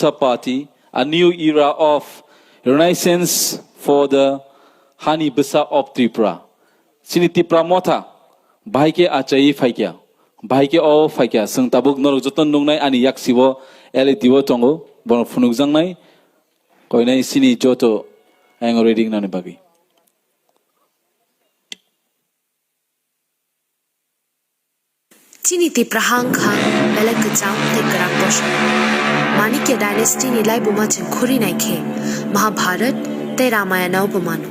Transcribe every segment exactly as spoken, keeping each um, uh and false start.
Motha Party, a new era of renaissance for the Hani Bwsa of Tripura. Chini Tipra Motha bahai khe achaiwi phaikya, bahai khe o phaikya. Chwng tabuk norok joto nuknai ani yaksio L E D o tongo, bono phunukjaknai koinai chini joto ayang reading nani bagwi. Chini Tipra hang kha belai kwcham tei kwrak bosong. Manikya dynasty ni laibuma chwng khuri nai khe Mahabharat tei Ramayana o bo mano.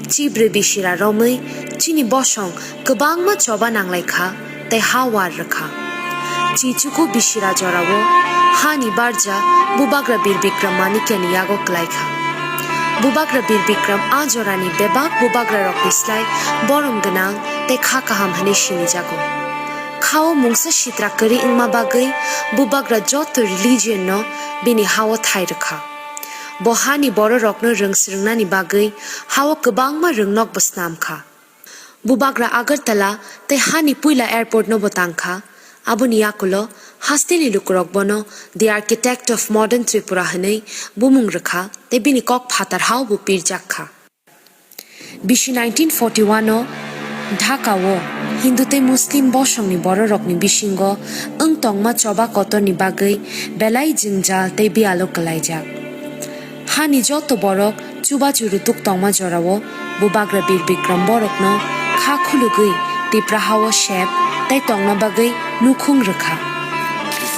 Chibrwi bisira romwi chini bosong kwbangma choba nanglai kha tei ha war rwkha. Chichuku bisira jorao hani barja Bubagra Bir Bikram Manikya ni yago kwlai kha. Bubagra Bir Bikram a jorani bebak bubagra rokni slai borom gwnang tei kha kaham hwnwi sinijago. Khao mungsa sitra kwrwi wngma bagwi bubagra joto religion no bini hao thai rwkha. Bo hani bororokno rwng swrwngnani bagwi hao kwbangma rwngnokbo snam kha. Bubagra Agartala tei hani puila airport no bo tang kha. Aboni yakulo hasteni lukurok bono The Architect of Modern Tripura hwnwi bumung rwkha tei bini kok phatar hao bo pirjak kha. Bisi nineteen forty-one o Dhaka o Hindu tei Muslim bosongni bororokni bisingo wng tongma choba kotorni bagwi belai jwngjal tei biyalo kwlaijak. Hani joto borok chubachu rutuk tongma jorao Bubagra Bir Bikram borokno kha khulugwi Tipra hao sep tei tongna bagwi nukhung rwkha.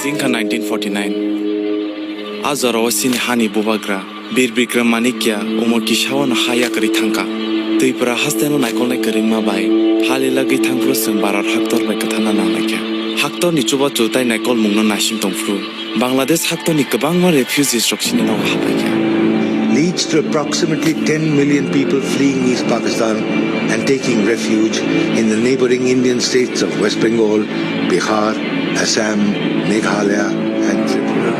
Singkha nineteen forty-nine. A jorao chini hani Bubagra Bir Bikram Manikya umor kisao no ha yakarwi thangkha. Twipra hasteno naikolnai kwrwngma bai halilagwi thangphru chwng Bharat haktor bai kwtharna nanglaikha. Haktorni chubachu tai naikolmungno naising tongphru Bangladesh haktorni kwbangma refugees rok chini nogo hapaikha. Leads to approximately ten million people fleeing East Pakistan and taking refuge in the neighboring Indian states of West Bengal, Bihar, Assam, Meghalaya, and Tripura.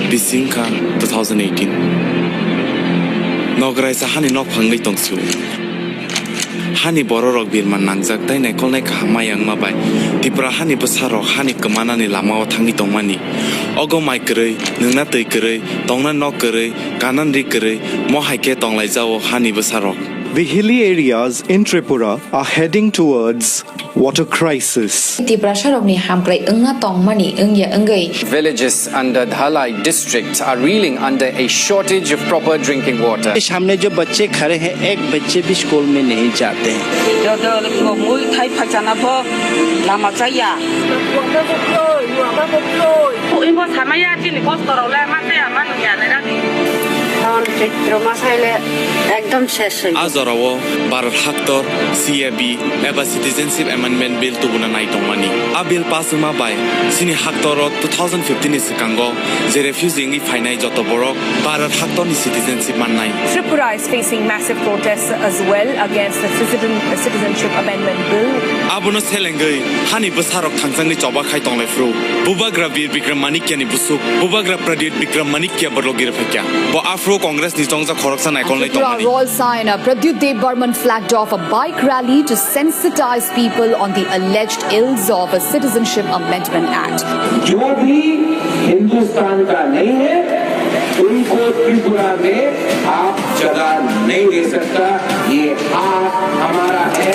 Bisingkha two thousand eighteen. Nograisa hani nok phangwi tongsio. Hani bororok birman nangjak tei naikolnai kaham mayangma bai Tipra hani bwsarok hani kwmanani lamao thangwi tongmani. Ogo mai kwrwi, nwngna twi kwrwi, tongna nok kwrwi, kanan ri kwrwi, mo hai khe tonglaijao hani bwsarok. The hilly areas in Tripura are heading towards water crisis. Tiprasarokni hamkrai wngna tongmani wngya wngwi. Villages under Dhalai district are reeling under a shortage of proper drinking water. सामने जो बच्चे खड़े हैं, एक बच्चे भी स्कूल में नहीं जाते हैं। Jodor mui thai phaisana bo lama chaya. Imbo samaya chini kosto rok le ma chaya ma nungya le rani. Ton chitro ma saile ekdom ses. A jorao Bharat Haktor, C A B eba Citizenship Amendment Bill tubuna nai tongmani. A bill pass wngma bai chini haktoro two thousand fifteen ni swkango je refugee wngwi phainai joto borok Bharat Haktorni citizenship mannai. Tripura is facing massive protests as well against the Citizen, Citizenship Amendment Bill. Abono selengwi hani bwsarok thangchangni choba khai tonglaifru. Bubagra Bir Bikram Manikyani busuk, Bubagra Pradyut Bikram Manikya borok giri phaikya. Bo aphuru Congress ni chongjak khoroksa naikolnai Tripura tongmani. Royal Saion Pradyut Debbarman flagged off a bike rally to sensitize people on the alleged ills of a Citizenship Amendment Act. जो भी हिंदुस्तान का नहीं है, उनको त्रिपुरा में आप जगह नहीं दे सकता। ये हाथ हमारा है।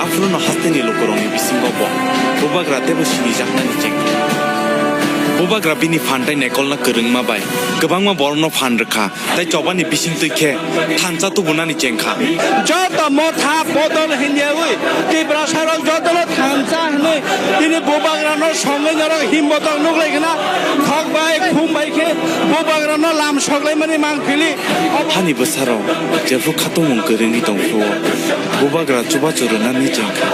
Aphuru no hasteni lukurokni bisingo bo Bubagra teibo sinijaknani chengkha. Bubagra bini phan tei naikolna kwrwngma bai kwbangma borokno phan rwkha. Tei chobani bising twi khe thansa tubunani chengkha. Joto motha bodol hinyawi Tiprasarok jotono thansa hinwi tini Bubagrano songwi norok himbotok nuklai khna thok bai khum bai khe Bubagrano lam soklaimani mangpili. Hani bwsarok jephru khatungmung kwrwngwi tongphuru Bubagra chubachu rwnani chengkha.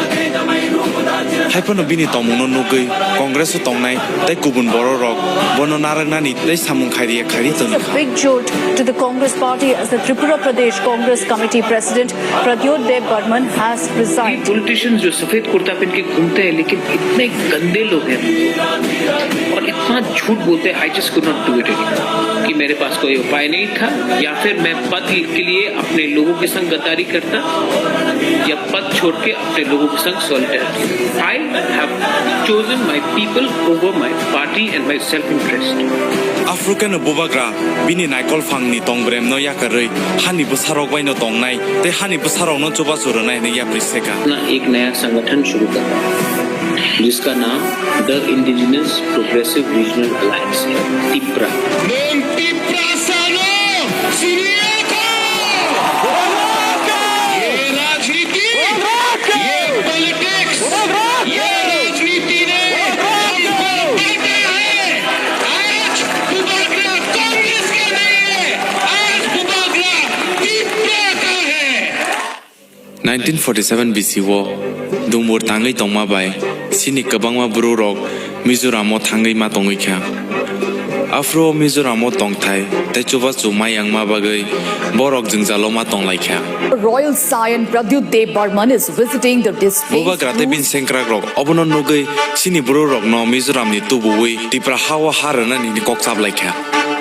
Haiphano bini tongmungno nugwi Congress o tongnai tei kubun bororok bono narwknani tei samung khairiya khairi tongkha. Big jolt to the Congress party as the Tripura Pradesh Congress Committee President Pradyot Debbarman has resigned. Politicians जो सफेद कुर्ता पहन के घूमते हैं लेकिन इतने गंदे लोग हैं और इतना झूठ बोलते हैं, I just could not do it anymore. कि मेरे पास कोई उपाय नहीं था या फिर मैं पद के लिए अपने लोगों के संग गद्दारी करता या पद छोड़ के अपने लोगों के संग solidarity. I have chosen my people over my party and my self-interest. Aphuru keno bubagra bini naikol phangni tongbremno yakarwi hani bwsarok baino tongnai tei hani bwsarokno chubachu rwnai hwnwi yapri seka. अपना एक नया संगठन शुरू कर रहा है, जिसका नाम the indigenous progressive regional alliance है, Tipra. Nong Tiprasano, sini ako! ये राजनीति, ये पॉलिटिक्स, ये राजनीति ने हमको काटा है। आज बुबागरा कांग्रेस का नहीं है, आज बुबागरा तिप्रा का है। Nineteen forty seven B C o Dumbur tangwi tongma bai sini kwbangma bwrwrok Mizoram o thangwi ma tongwi kha. Aphuru o Mizoram o tongthai tei chubachu mayangma bagwi borok jwngjalo ma tonglaikha. Royal Scion Pradyut Dev Barman is visiting the displaced Bubagra tei bini sengkrakrok obono nugwi sini bwrwrokno Mizoramni tubuwi Tipra ha-o ha rwnani hwnwi kok chaplaikha.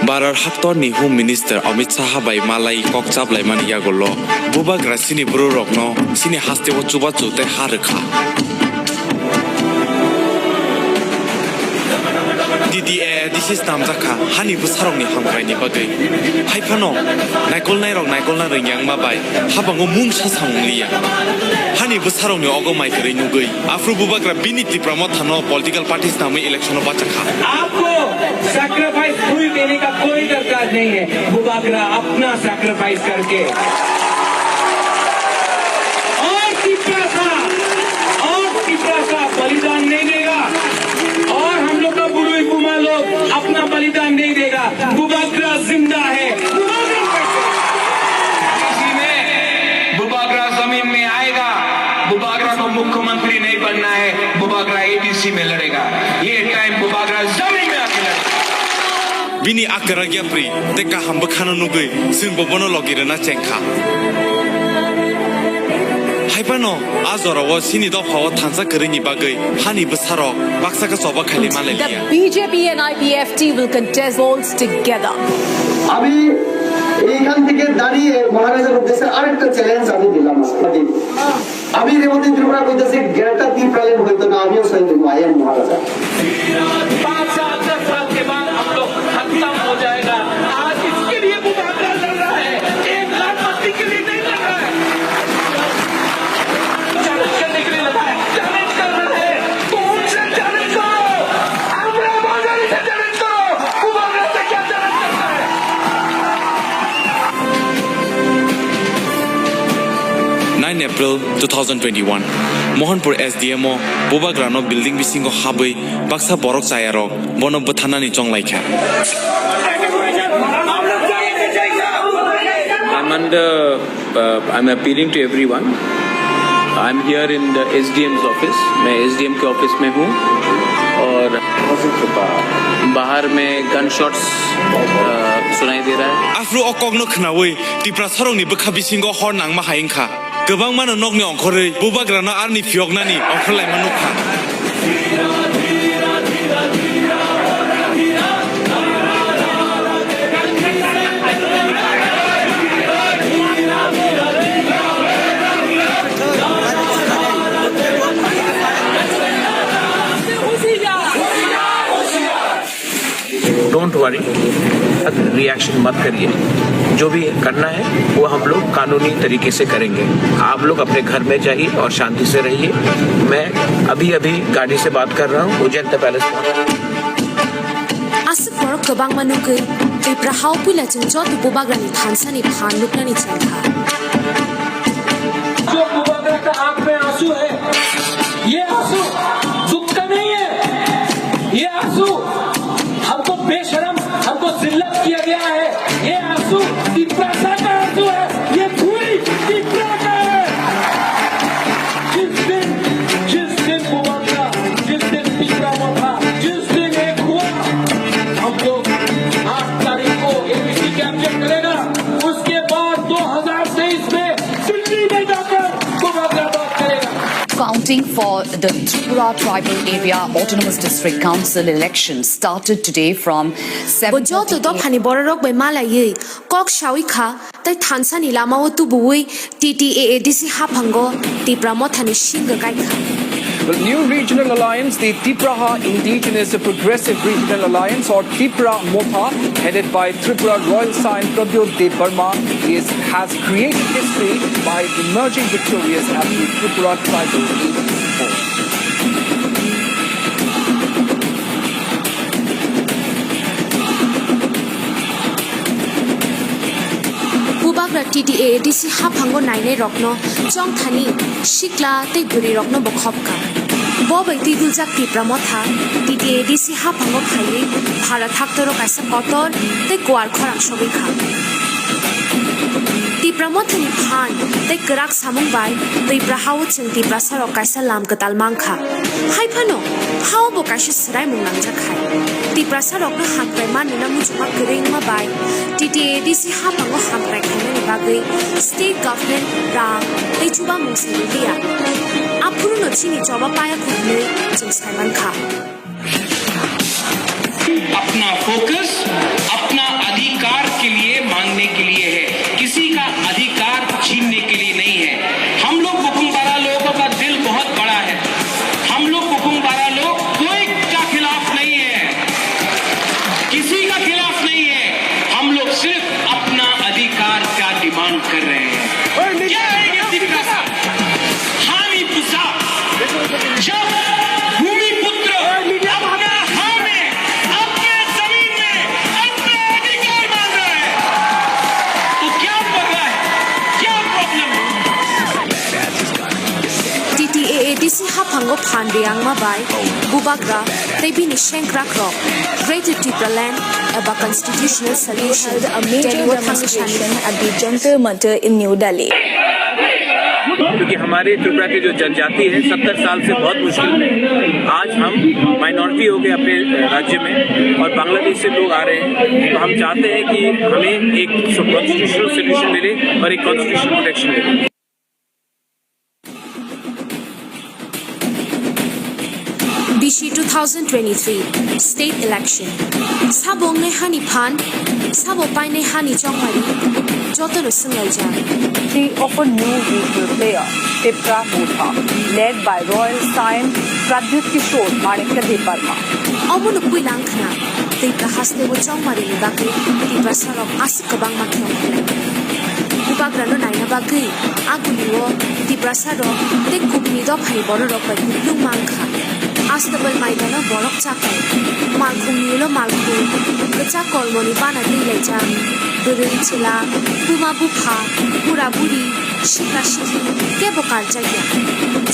Bharat haktorni Home Minister Amit Shah bai malai kok chaplaimani yagulo Bubagra sini bwrwrokno sini hasteo chubachu tei ha rwkha. D D A A D C snamjakha hani bwsarokni hamkraini bagwi. Haiphano naikolnairok naikolna rwngya wngma bai habango mungsa samung liya. Hani bwsarokni ogo mai kwrwi nugwi aphuru Bubagra bini Tipra Mothano political party snamwi election o bachakha. आपको sacrifice full देने का कोई दरकार नहीं है। बुबागरा अपना सैक्रिफाइस करके और तिप्रासा, और तिप्रासा बलिदान नहीं देगा। और हम लोग का बुरुई बुमा लोग अपना बलिदान नहीं देगा। बुबागरा जिंदा है। बुबागरा कैसे? इसी में बुबागरा जमीन में आएगा। बुबागरा को मुख्यमंत्री नहीं बनना है, बुबागरा एडीसी में लड़ेगा। ये टाइम बुबागरा जमीन में आके लड़ेगा। Bini akwrak yapri tei kaham bwkhano nugwi chwngbo bono logi rwna chengkha. Haiphano a jorao chini dophao thansa kwrwini bagwi hani bwsarok baksa khe choba khaili manlai liya. The B J P N I P F T will contest polls together. আমি এইখান থেকে দাঁড়িয়ে মহারাজার উদ্দেশ্যে আরেকটা চ্যালেঞ্জ আমি দিলাম আজকে। আমি রেবতী ত্রিপুরা কইতাছি, গ্রেটার ত্রিপুরাল্যান্ড হইতো না, আমিও শহীদ হইব, I am মহারাজা। पाँच साल, दस साल के बाद हम लोग खत्म हो जाएगा। आज इसके लिए मुकाबला लड़ रहा है, एक लाख बत्ती के लिए नहीं लड़ रहा है। चैलेंज करने के लिए लगा है, चैलेंज कर रहा है, तो उनसे चैलेंज करो, आंध्रा बाजारी से चैलेंज करो, मुकाबला से क्या चैलेंज करता है? Nine April two thousand twenty-one, Mohanpur S D M o Bubagrano building bisingo habwi baksa borok chayarok bono bwtharnani chonglaikha. I'm under, uh, I'm appealing to everyone. I'm here in the S D M's office. मैं एसडीएम के ऑफिस में हूँ और बाहर में gun shots, अ, सुनाई दे रहा है। Aphuru o kokno khnaui Tiprasarokni bwkha bisingo hor nangma hai wngkha. Kwbangmano nokni ongkhorwi Bubagrano arni phiyoknani ongkhorlaima nukha. Don't worry, reaction मत करिए। जो भी करना है वो हम लोग कानूनी तरीके से करेंगे। आप लोग अपने घर में जाइए और शांति से रहिए। मैं अभी अभी गाड़ी से बात कर रहा हूँ, उज्जैन पैलेस पहुंच। Aswk borok kwbangma nugwi Tipra hao puila chwng joto Bubagrani thansani phan nuknani chengkha. जो बुबागरा का आंख में आंसू है, ये आंसू दुख का नहीं है, ये आंसू हमको बेशरम, हमको जिल्लत किया गया है। ये आंसू तिपरासा का आंसू है, ये धूल तिपरा का है। जिस दिन, जिस दिन बुबागरा, जिस दिन तिपरा मोथा, जिस दिन एक हुआ, हम लोग आठ तारीख को एबीसी कैप्चर करेगा, उसके बाद दो हज़ार तेईस में दिल्ली में जाकर बुबागरा बात करेगा। Counting for the Tripura Tribal Area Autonomous District Council election started today from seven thirty a m. Bo joto dophani bororok bai malaiwi kok sawi kha tei thansani lamao tubuwi T T A A D C haphango Tipra mothani singw kai kha. The new regional alliance, the Tipraha Indigenous Progressive Regional Alliance or Tipra Motha, headed by Tripura Royal Saion Pradyot Debbarma, is, has created history by emerging victorious at the Tripura Tribal Agency Forum. Bubagra T T A A D C haphango nainai rokno chongthani sikla tei bwrwi rokno bo khopkha. Bo bai twi duljak Tipra Motha T T A A D C haphango phaiwi Bharat haktoro kaisa kotor tei kuar khorang sogwi kha. Tipra Mothani phan tei kwrak samung bai Tipra hao chwng Tiprasa rok kaisa lam kwtal mankha. Hai phano hao bo kaisa swraimung nangjak hai. Tiprasa rokno hamkrai manwino muchungma kwrwi wngma bai T T A A D C haphango hamkrai khaimani bagwi state government rang tei chuba mung se rwliya. Aphuruno chini choba paya kho hwnwi chwng saimankha. अपना फोकस अपना अधिकार के लिए मांगने के लिए है, किसी का अधिकार छीनने के लिए नहीं है। हम लोग बुकुमबारा लोगों का दिल बहुत बड़ा है। हम लोग बुकुमबारा लोग कोई का खिलाफ नहीं है, किसी का खिलाफ नहीं है। हम लोग सिर्फ अपना अधिकार का डिमांड कर रहे हैं। क्या है ये तिरका? हामी पुसा जब भूमिपुत्र अपना हाँ में, अपने जमीन में, अपना अधिकार मांग रहा है, तो क्या पड़ रहा है? क्या प्रॉब्लम है? T T A A D C haphango phan riyangma bai Bubagra tei bini sengkrak rok Greater Tipraland eba Constitutional Solution Delhi o thangwi sani. At the Jantar Mantar in New Delhi. क्योंकि हमारे त्रिपुरा की जो जनजाति है सत्तर साल से बहुत मुश्किल में, आज हम माइनॉरिटी हो गए अपने राज्य में और बांग्लादेश से लोग आ रहे हैं। तो हम चाहते हैं कि हमें एक कॉन्स्टिट्यूशनल सॉल्यूशन मिले और एक कॉन्स्टिट्यूशनल प्रोटेक्शन मिले। Bisi two thousand twenty-three state election. Sabo wngnai hani phan, sabo painai hani chongmari, jotono swnglaijak. Three of a new regional player, Tipra Motha, led by Royal Saion Pradyut Kishore Manikya Debbarma. Omono puila wngkhna, Tipra hasteo chongmarini bagwi Tiprasarok aswk kwbangma khe ongkhlainai. Bubagrano naina bagwi agulio Tiprasarok tei kubuni dophani bororok bai kuplung mankha. Astabal maidano borok chakai. Malkhungni ulo malkhung, kwchak kolmoni bana twilaijak. Bwrwi chwla, buma bupha, bura buri, sikla sikhi kebo karjakya.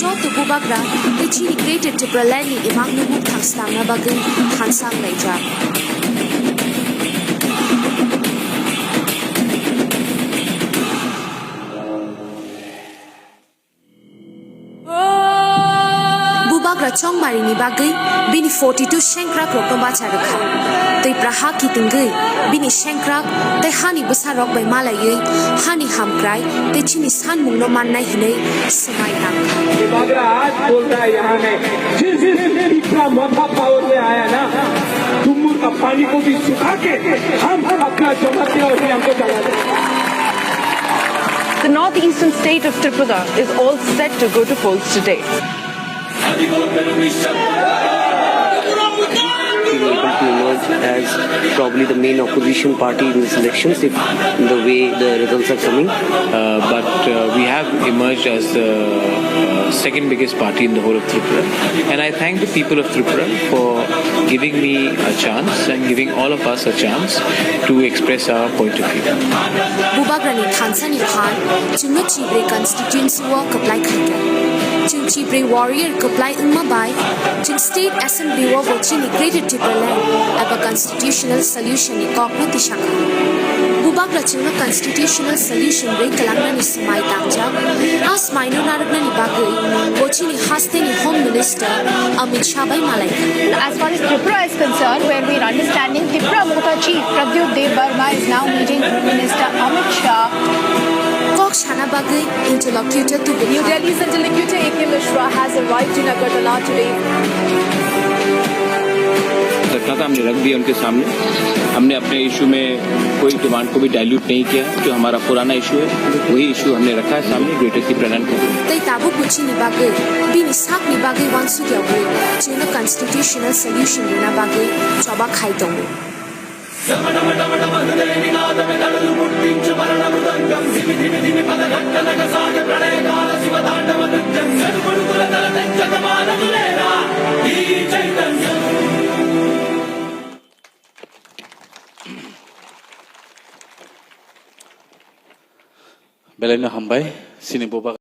Joto bubagra tei chini Greater Tipralandni imang nukmung thang slamna bagwi thansa wnglaijak. Bubagra chongmarini bagwi bini forty-two sengkrakrokno bacha rwkha. Twipra ha kitingwi bini sengkrak tei hani bwsarok bai malaiwi hani hamkrai tei chini sanmungno mannai hwnwi swmai tangkha. ये बागरा आज बोल रहा है यहाँ में, जिस दिन तिपरा मोथा पावर में आया ना, डुम्बुर का पानी को भी सुखा के हम अपना जमातिया अभियान को चला देंगे। The northeastern state of Tripura is all set to go to polls today. Been able to emerge as probably the main opposition party in these elections, if the way the results are coming. Uh, but uh, we have emerged as the uh, second biggest party in the whole of Tripura. And I thank the people of Tripura for giving me a chance and giving all of us a chance to express our point of view. Bubagrani thansani phan chwngno chibrwi constituency o kwplai khaikha. Chwng chibrwi warrior kwplai wngma bai chwng state assembly o bo chini Greater Tipraland eba constitutional solution ni kokno tisakha. Bubagra chwngno constitutional solution rwi kwlangnani swmai tangjak. A swmaino narwknani bagwi bo chini hasteni Home Minister Amit Shah bai malaikha. As far as Tripura is concerned, where we are understanding Tipra Motha Chief Pradyot Dev Barma is now meeting Home Minister Amit Shah. Kok sana bagwi interlocutor tubu. New Delhi's interlocutor A K Mishra has arrived in Agartala today. हमने रख दिया उनके सामने। हमने अपने इशू में कोई डिमांड को भी डाइल्यूट नहीं किया है। जो हमारा पुराना इशू है, वही इशू हमने रखा है सामने ग्रेटर सी प्रणाली को। Tei tabuk bo chini bagwi, bini sakni bagwi uansukya wngwi chwngno constitutional solution rwna bagwi choba khai tongo. Belai no hambai, chini bubagra.